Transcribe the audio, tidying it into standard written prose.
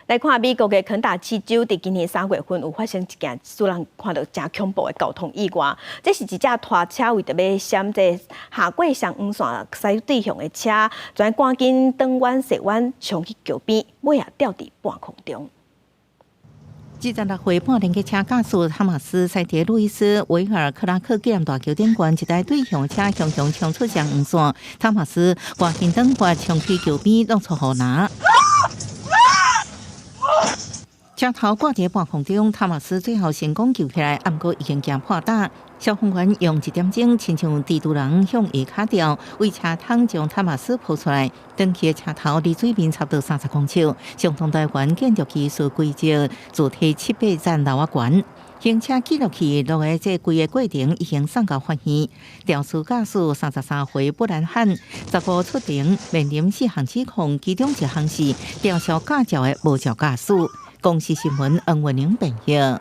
來看美國的肯塔基州，佇今年3月份有發生一件使人看著誠恐怖的交通意外。這是一隻拖車為著欲閃這下過雙黃線駛對向的車，就趕緊轉彎踅彎衝去橋邊，尾仔吊佇半空中。26歲半電機車駕駛湯馬斯駛佇路易斯維爾克拉克紀念大橋頂懸，一台對向車雄雄衝出雙黃線，湯馬斯趕緊轉彎衝去橋邊，落出護欄。車頭掛佇半空中，湯馬斯最後成功救起來，毋過已經驚破膽。消防員用一點鐘，親像蜘蛛人向下跤掉，為車窗將湯馬斯抱出來。斷去的車頭離水面差不多30公尺，消防隊員建築技術規則自提七八層樓仔懸。行車記錄器錄的這規個過程已經送到法院。肇事駕駛33歲布蘭漢，15出庭面臨四項指控，其中一項是吊銷駕照的無照駕駛。公視新聞黃文玲編譯。